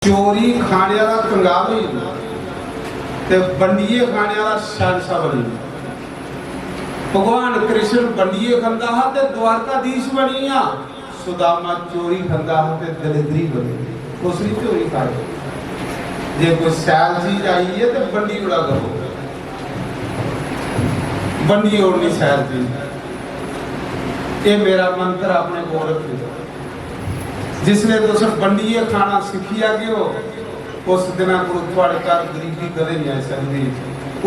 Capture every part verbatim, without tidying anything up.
चोरी खाने आह्ला कंगाल होई गेआ ते बंडियै खाने आह्ला शैहंशाह बनी गेआ। भगवान कृष्ण बंडियै खंदा हा ते द्वारकाधीश बनी गेआ। सुदामा चोरी खंदा हा ते दलिद्री बनी गेआ। उसने चोरी खाई। जे कोई सैल चीज आई है तो बंडी उड़ा करो। बंडी ओड़नी सैल चीज। ये मेरा मंत्र अपने कोल रखियो। जिसले तुस बंडियै खाना सिक्खी जागे ओ, उस दिना कोल थुआड़े घर गरीबी कदें नहीं आई सकदी।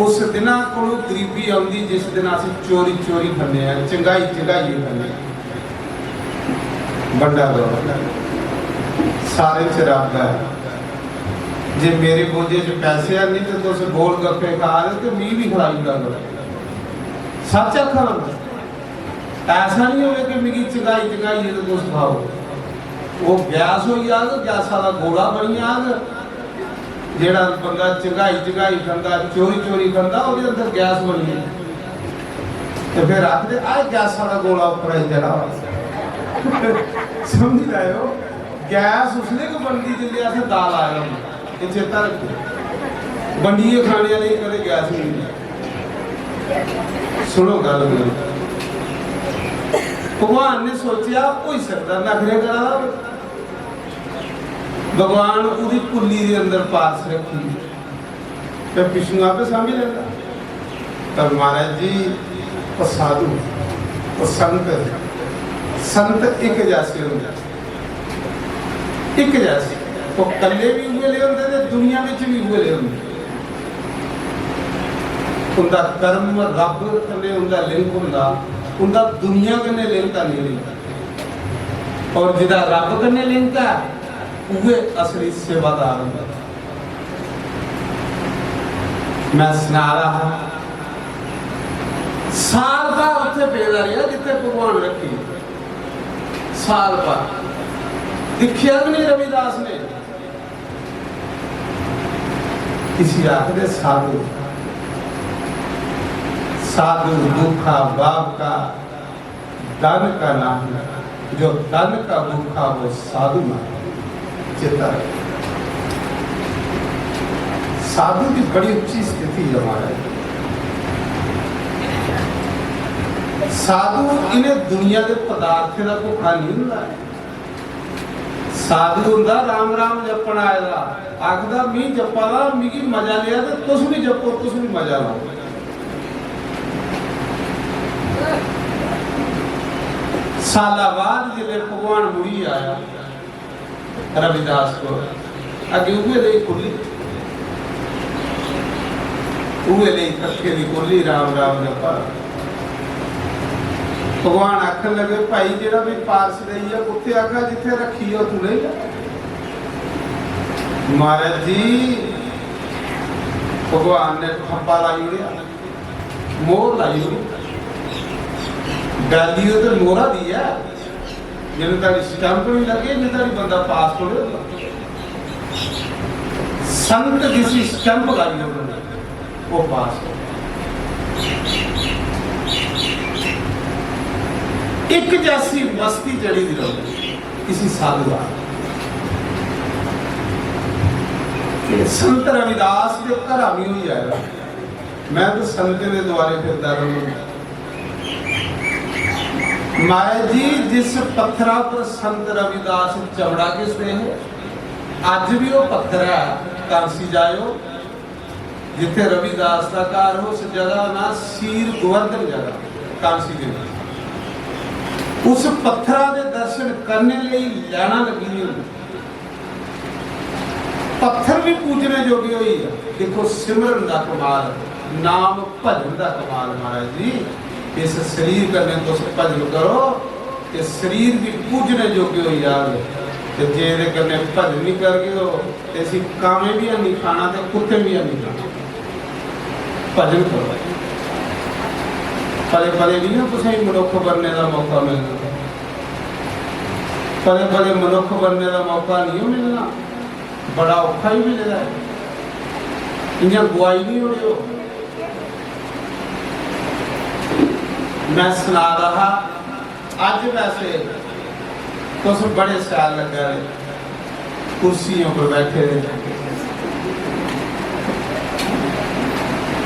उस दिना कोल गरीबी औंदी जिस दिन अस चोरी चोरी खन्ने आं, चंगाई चंगाइयै खन्ने आं। बंडा करो, सारे च रब ऐ। जे मेरे बोझे च पैसे है नहीं तो तुस गोल गप्पे खा रहे हो तो मी भी खिलाई ओड़ा करो। सच आखा ना, ऐसा नहीं होवे कि मिगी चंगाई चंगाइयै ते तुस खाओ। वो गैस होई जाग, गैसा दा गोला बनी जाग। जेड़ा बंदा चंगाई चंगाई खंदा, चोरी चोरी खंदा, ओहदे अंदर गैस बनी जाए। ते फिर आखदे, "आ गैसा दा गोला उप्पर आई चढ़ा।" समझी लैओ, गैस उसले गै बनदी जिसले असें दाल आया होंदा। ये चेता रखो, बंडियै खाने आह्ले गी कदें गैस नहीं होंदी। सुनो गल्ल मेरी। भगवान ने सोचेआ, होई सकदा नखरे करा दा होवे। भगवान ओहदी कुल्ली दे अंदर पारस रखी, ते विष्णु आपे सांभी लेंदा। पर महाराज जी, ओह साधु, ओह संत, संत इक जैसे होंदे, इक जैसे। ओह कल्ले भी उ'ऐ ले होंदे ते दुनिया बिच भी उ'ऐ ले होंदे। उंदा कर्म रब कन्नै उंदा लिंक होंदा, उंदा दुनिया कन्नै लिंक नहीं होंदा। और जिदा रब कन्नै लिंक है, उ'ऐ असली सेवादार होंदा। मैं सना रहा हा, साल भर उत्थे पेदा रेहा जित्थे भगवान रखी, साल भर दिक्खेआ भी नहीं रविदास ने। इसी आखदे साधु। साधु भूखा बाप का, धन का नाम, जो धन का भूखा वो साधु ना। चेता रखो। साधु की बड़ी ऊंची स्थिति है महाराज। साधु इन्हें दुनिया के पदार्थ का भुखा नहीं होंदा। साधु हुंदा राम राम जपन आए दा, आखदा, "मी जप्पा दा, मिगी मजा लेआ ते तुस भी जप्पो, तुस भी मजा लैओ।" साला बाद जिसले भगवान मुड़ी आया रविदास को, अगे उ'ऐ लेई खुल्ली, उ'ऐ लेई कक्खे दी खुल्ली, राम राम जपा। भगवान आखन लगे, "भाई, जेड़ा भी पारस देई आ, कुत्थे आखा जित्थे रखी, उत्थों लेई लै।" महाराज जी, भगवान ने ठप्पा लाई ओड़ेआ, मोहर लाई ओड़ी। वैल्यू ते मोहरा दी ऐ, जिन्ने ताड़ी स्टैंप नहीं लगे, इन्ने ताड़ी बंदा पास थोड़े होंदा। संत जिसी स्टैंप लाई ओड़े, वो पास हो। एक जैसी मस्ती चढ़ी दी रहो, किसी साधु आ। ये संत रविदास के घरा भी हुई जाएगा। मैं तो संतें दे द्वारे फिरदा रहूं। महाराज जी, जिस पत्थरा पर संत रविदास चमड़ा घिसदे हे, अज्ज भी वो पत्थर है। कांसी जायो, जिथे रविदास का घर हो, उस जगह ना सीर गोवर्धन जगह, कांसी दे विच। उस पत्थरा दे दर्शन करने लेई लाइनां लगी दियां होंदियां। पत्थर भी पूजने जोगे होई गेआ। देखो, सिमरन दा कमाल, नाम भजन दा कमाल। महाराज जी, इस शरीर कन्नै तुस भजन करो ते शरीर भी पूजने जोगे होई जाग। ते जे एह्दे कन्नै भजन नहीं करगे ओ, ते इसी कामें भी हैनी खाना ते कुत्तें भी हैनी खाना। भजन करो। पले पले नहीं ना तुसेंगी मनुक्ख बनने दा मौका मिलना। पले पले मनुक्ख बनने दा मौका नहीं मिलना। बड़ा औखा ही मिले दा ऐ। इ'यां गुआई नहीं ओड़ेओ। मैं सना दा हा, अज्ज वैसे तुस बड़े शैल लग्गा दे। कुर्सियों पर बैठे दे।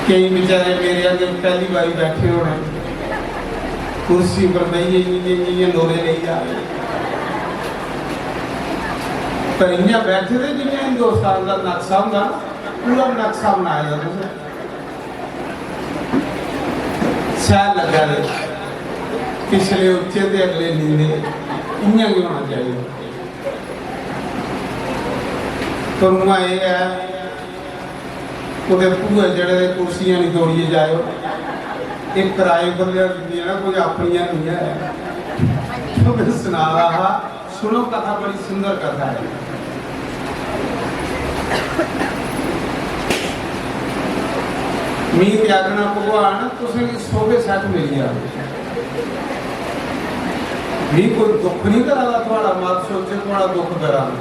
केई बेचारे मेरे आंगर पहली बारी बैठे होने, कुर्सी पर बेहियै इ'यां, इ'यां, इ'यां लोरे लेई जा रहे। पर इ'यां बैठे दे जि'यां हिंदुस्तान दा नक्शा होंदा ना, पूरा नक्शा बनाए दा तुसें। शैल लग्गा दे, पिछले उच्चे ते अगले नीवे, इ'यां गै होना चाहिदा। करुआ एह् ऐ, कुतै भूए चढ़े दे कुर्सियां निं तोड़ियै जाएओ। एह् कराए पर लेआ दिंदियां ना, कोई अपनियां निं ऐ। तो में सना दा हा, सुनो कथा, बड़ी सुंदर कथा है। मी ते आखना, भगवान, तुसेंगी सोफे सैट मिली जान। मी कोई दुख नहीं करा दा थुआड़ा, मत सोचे थुआड़ा दुख करा दा।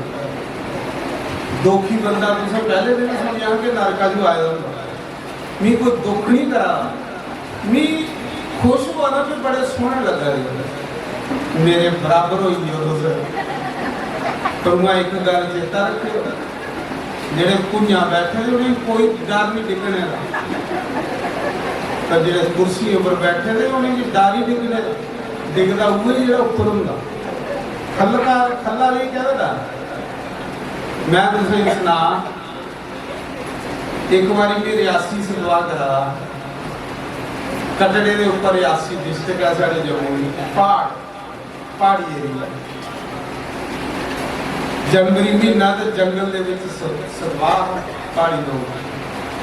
दुखी बंदा तुसें पहले दिन सुनिया कि नरका जो आए दा होंदा। मी कोई दुख नहीं करा दा। मी खुश होआ ना कि बड़े सोहने लग्गा दे। मेरे बराबर होई गए तुस। पर मैं एक गल चेता रखियो, जेह्ड़े भुञां बैठे दे, उ'नेंगी कोई डर निं डिग्गने दा। पर जेह्ड़े कुर्सी उप्पर बैठे दे, उ'नेंगी डर ही डिग्गने दा। डिग्गदा उ'ऐ जेह्ड़ा उप्पर होंदा। खल्लका, खल्ला नेईं कैह्दा डर? मैं तुसेंगी सनां, इक बारी मैं रियासी सतवाह् करा दा, कटड़े दे उप्पर रियासी डिस्ट्रिक्ट ऐ साढ़े जम्मू दी, प्हाड़। प्हाड़ी एरिया। जनवरी म्हीना ते जंगल दे विच स-, सतवाह प्हाड़ी लोक,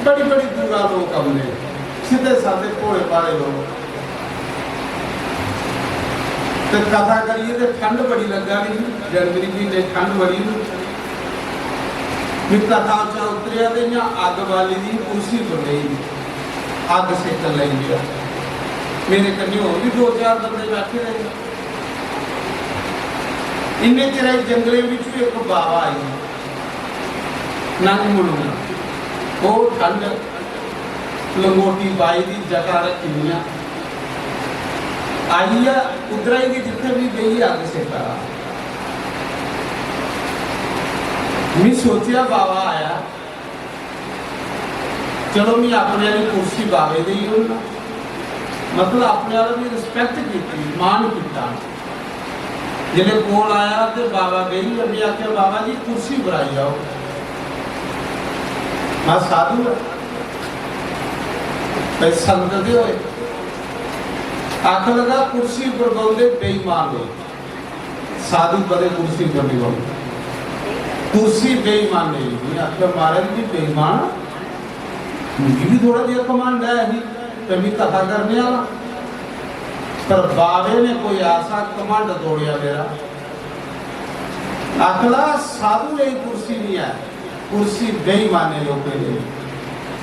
बड़ी-बड़ी दूरा लोक औंदे, सिद्धे सादे भोले भाले लोक। ते कथा करियै ते ठंड बड़ी लग्गा दी ही, जनवरी म्हीने ठंड बड़ी ही। मैं कथा चा उतरेआ ते इ'यां अग्ग बाली दी कुर्सी पर बेही दी, अग्ग सेकन लगी पेआ। मेरे कन्नै होर बी दो चार बंदे बैठे दे हे। इन्ने चिरै च जंगलें बिच्चों इक बावा आई, नंग मनुआ। ओह् ठंड लंगोटी बाई दी जटा रक्खी दियां। आई ऐ उद्धरा ही कि जित्थै बी बेही अग्ग सेका दा। मी सोचेआ बावा आया, चलो, मी अपने आह्ली कुर्सी बावे देई ओड़ना। मतलब, अपने आह्ला बी रिस्पैक्ट कीती, मान कीता। जिसलै कोल आया ते बाबा बेही गे। मी आखेआ, "बाबा जी, कुर्सी पर आई जाओ।" मैं साधु ऐ, भाई संत दे होए। आखन लगा, "कुर्सी पर बौंह्दे बेईमान लोक।" साधु कदें कुर्सी पर नहीं बौंह्दे। कुर्सी बेईमान नहीं। मैं आखेआ, "महाराज जी, बेईमान, मिगी भी थोड़ा जेहा घमंड है ही, ते मैं कथा करने आह्ला।" पर बाबे ने कोई ऐसा घमंड तोड़ेआ मेरा। आखदा, "साधु लेई कुर्सी नहीं है, कुर्सी बेईमाने लोकें लेई।"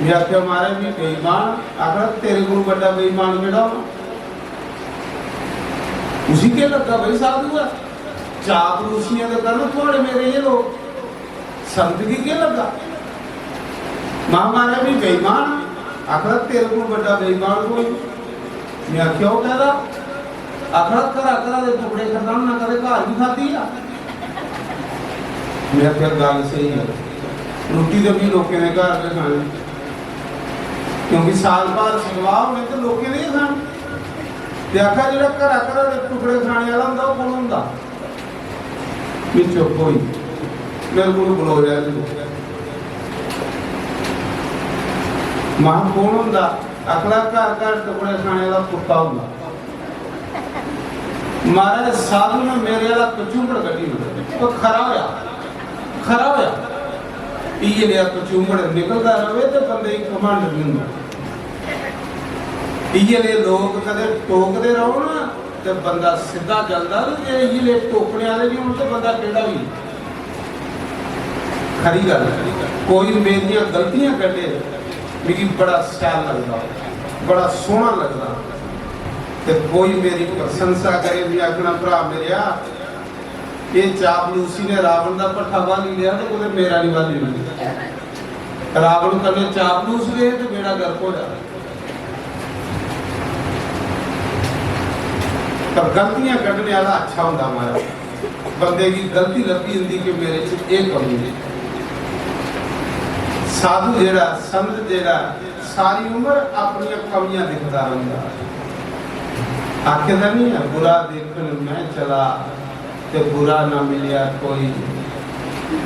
मैं आखेआ, "महाराज, मैं बेईमान।" आखदा, "तेरे कोल बड्डा बेईमान केह्ड़ा होना?" उसी केह् लग्गा भाई, साधु ऐ, चापलूसियां ते करन थुआड़े मेरे एह् लोक, संत गी केह् लग्गा? महां, "महाराज, मी बेईमान आं।" आखदा, "तेरे कोल बड्डा बेईमान कोई निं।" मैं आखेआ, "ओह् कैह्दा?" आखदा, "घरा घरा दे टुकड़े खंदा होना, कदें घर बी खाद्धी आ?" मैं आखेआ, "गल्ल स्हेई ऐ, रुट्टी ते मी लोकें दे घर गै खानी, क्योंकि साल भर सतवाह् होने ते लोकें दे गै खाने।" ते आखा, "जेह्ड़ा घरा घरा दे टुकड़े खाने आह्ला होंदा, ओह् कु'न होंदा?" में चुप होई, मेरे कोल बलोरेआ निं। महां, "कु'न होंदा?" आखदा, "घर घर टुकड़े खाने आह्ला कुत्ता होंदा।" महाराज, साधु ने मेरे आह्ला कचूमड़ कड्ढी ओड़ेआ। ओह् खरा होआ, खरा होआ। इ'यै नेहा कचूमड़ निकलदा र'वै ते बंदे गी घमंड निं होंदा। इ'यै नेह् लोक कदें टोकदे र'वो ना, ते बंदा सिद्धा चलदा, ते जे इ'यै नेह् टोकने आह्ले निं होन, ते बंदा टेढ़ा होई जंदा। खरी गल्ल ऐ, कोई मेरियां गलतियां कड्ढे, मिगी बड़ा शैल लगदा, बड़ा सोह्ना लगदा। ते कोई मेरी प्रशंसा करे, मिगी आखना, "भ्रा मेरेआ, एह् चापलूसी ने रावण दा भट्ठा बाली लेआ, ते कुतै मेरा निं बाली लेआ।" रावण कन्नै चापलूस गए ते बेड़ा गर्क होया। पर गलतियां कड्ढने आह्ला अच्छा होंदा, महाराज। बंदे गी गलती लभदी होंदी कि मेरे च एह् कमी ऐ। साधु जेह्ड़ा, संत जेह्ड़ा, सारी उम्र अपनियां कमियां दिखदा रौंह्दा। आखे दा निं ऐ, "बुरा देखन मैं चला ते बुरा ना मिलेआ कोई,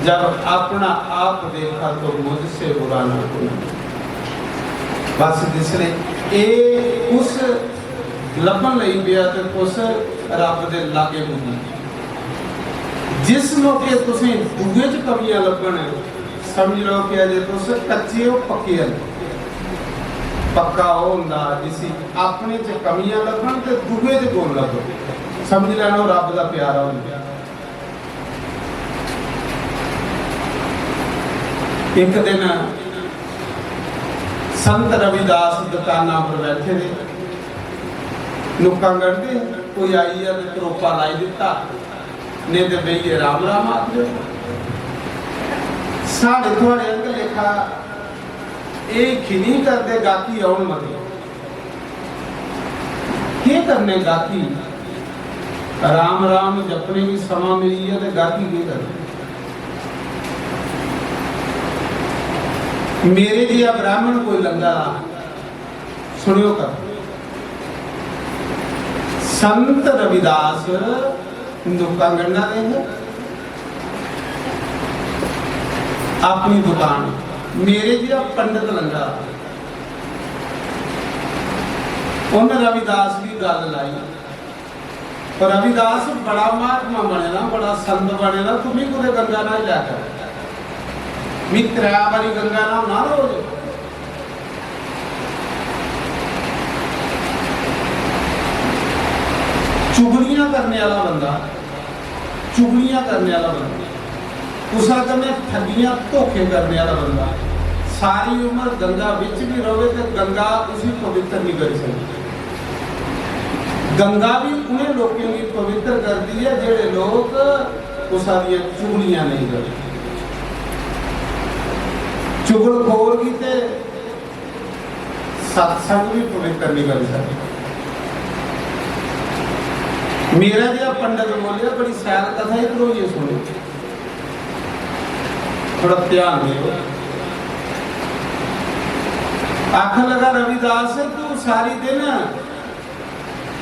जब अपना आप देखा तो मुझसे बुरा ना कोई।" बस जिसले एह् उस लब्भन लगी पेआ ते तुस रब्ब दे लागे पुज्जी। जिस मौके तुसें दूए च कमियां लब्भन, समझ लो कि अजे तुस कच्चे ओ, पक्के हल। पक्का ओह् होंदा जिसी अपने च कमियां लब्भन ते दूए च गुण लब्भन। समझ लैना, ओह् रब्ब दा प्यारा होंदा। एक दिन संत रविदास दुकाना पर बैठे दे, नुक्कां कड्ढदे, कोई आई गेआ ते त्रोपा लाई दित्ता, नेईं ते बेहियै राम राम आखदे। साढ़े थुआढ़े आंह्गर लेखा एह् हिखी निं करदे, गाकी औन मते। केह् करने गाकी? राम राम जपने गी समां मिली गेआ ते गाकी केह् करना? मेरे जेहा ब्राह्मण कोई लंघा दा, सुनियो कर। संत रविदास नुक्कां कड्ढा दे हे अपनी दुकान, मेरे जेहा पंडित लंघा दा। उन्न रविदास दी गल्ल लाई। पर रविदास बड़ा महात्मा बने दा, बड़ा संत बने दा, तू भी कुतै गंगा न्हाई लै कर। मी त्रै बारी गंगा न्हाना रोज। चुगलियां करने आह्ला बंदा, चुगलियां करने आह्ला बंदा, कुसै कन्नै ठगियां, धोखे करने आह्ला बंदा सारी उम्र गंगा बिच बी र'वै ते गंगा उसी पवित्र निं करी सकदी। गंगा बी उ'नें लोकें गी पवित्र करदी ऐ जेह्ड़े लोक कुसै दियां चुगलियां नेईं करदे। चुगलखोर गी ते सत्संग भी पवित्र नहीं करी सकता। मेरा जेहा पंडित बोलिया, बड़ी शैल कथा, इधर होइए सुनो, थोड़ा ध्यान दो। आखन लगा, "रविदास, तू सारी दिन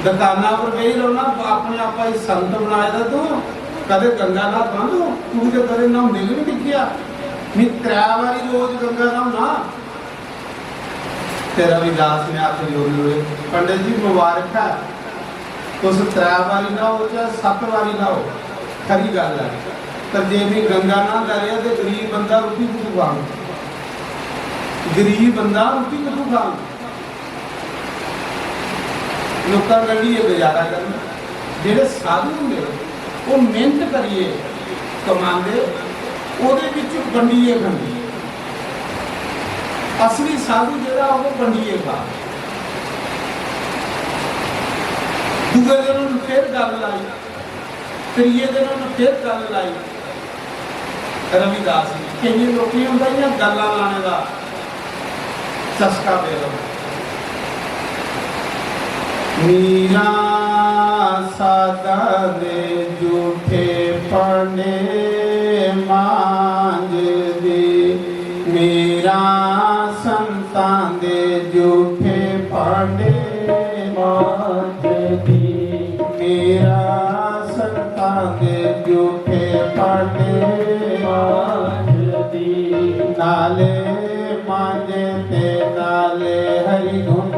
दुकाना पर बेही रौहना, अपने आपा गी संत बनाए दा तू, कदे गंगा न्हाता तू? तू ते कदे न्हौंदे गै नहीं दिक्खेआ। मी त्रै बारी रोज गंगा न्हौना।" ते रविदास ने हत्थ जोड़ी ओड़े, "पंडित जी, मुबारक है, तुस त्रै बारी न्हाओ चाहे सत्त बारी न्हाओ, खरी गल्ल है, पर जे मी गंगा न्हांदा रेहा ते गरीब बंदा रुट्टी कुत्थूं खाग? गरीब बंदा रुट्टी कुत्थूं खाग?" नुक्कां कड्ढियै गुजारा करना। जेह्ड़े साधु होंदे, ओह् मेह्नत करियै कमांदे, ओह्दे बिच बंडियै खंदे। असली साधु जेह्ड़ा, ओह् बंडियै खा। दूए दिन उन्न फिर गल्ल लाई, त्रिये दिन उन्न फिर गल्ल लाई। रविदास जी, केइयें लोकें गी होंदा इ'यां गल्लां लाने दा चस्का पेदा होंदा। मीरां साधां दे झूठे भांडे मांजदी, मीरां संतां दे झूठे भांडे मांजदी, मीरां संतां दे झूठे भांडे मांजदी, नाले मांजे ते नाले हरि गुण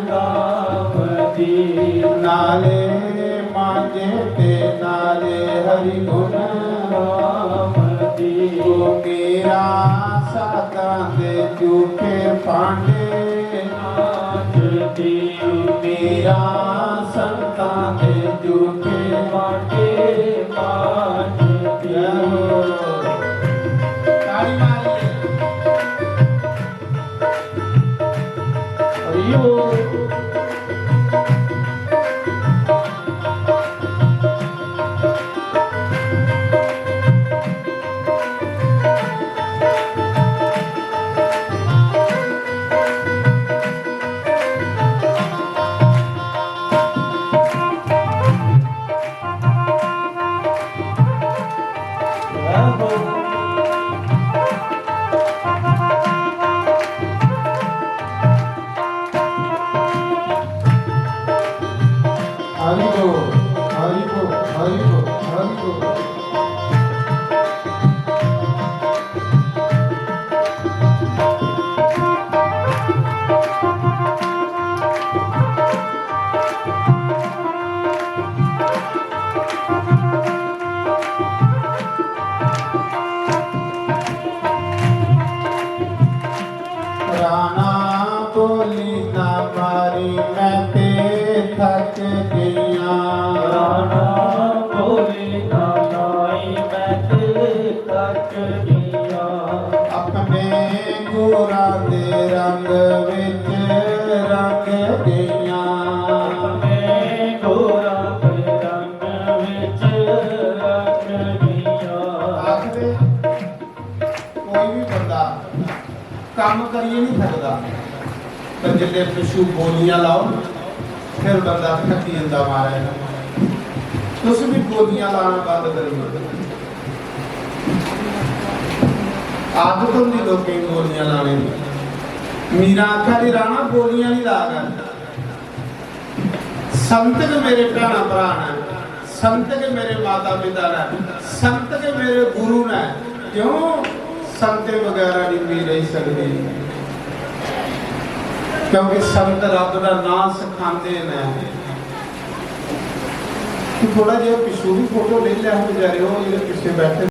गावदी, नाले मांजे ते नाले हरि गुण गावदी। ओ मीरां साधां दे झूठे भांडे मांजदी, मीरां संतां दे झूठे भांडे मांजदी। ताली मारिए। हरि ओम। मैं ते थक गईयां। राणा बोली ना नाई, मैं ते थक गईयां। अपने गोरा दे रंग विच रंग गईयां। अपने गोरा दे रंग विच रंग गईयां। आखदे कोई भी बंदा कम्म करियै नहीं थकदा, पर जिसले पिच्छू गोलियां लाओ, फिर बंदा थकी जंदा। महाराज, तुस भी गोलियां लाना बंद करी ओड़ो। आदत होंदी लोकें गी गोलियां लाने दी। मीरा आखा दी, "राणा, गोलियां नहीं ला कर।" संत गै मेरे भैणा भ्रा न, संत गै मेरे माता पिता न, संत गै मेरे गुरु न। क्यों? संतें बगैरा नहीं मी रही सकदी, क्योंकि संत रब दा नां सखांदे न। तू थोड़ा जिहा पिच्छू भी फोटो लेई लै, हम बेचारे, ओह् जेह्ड़े पिच्छे बैठे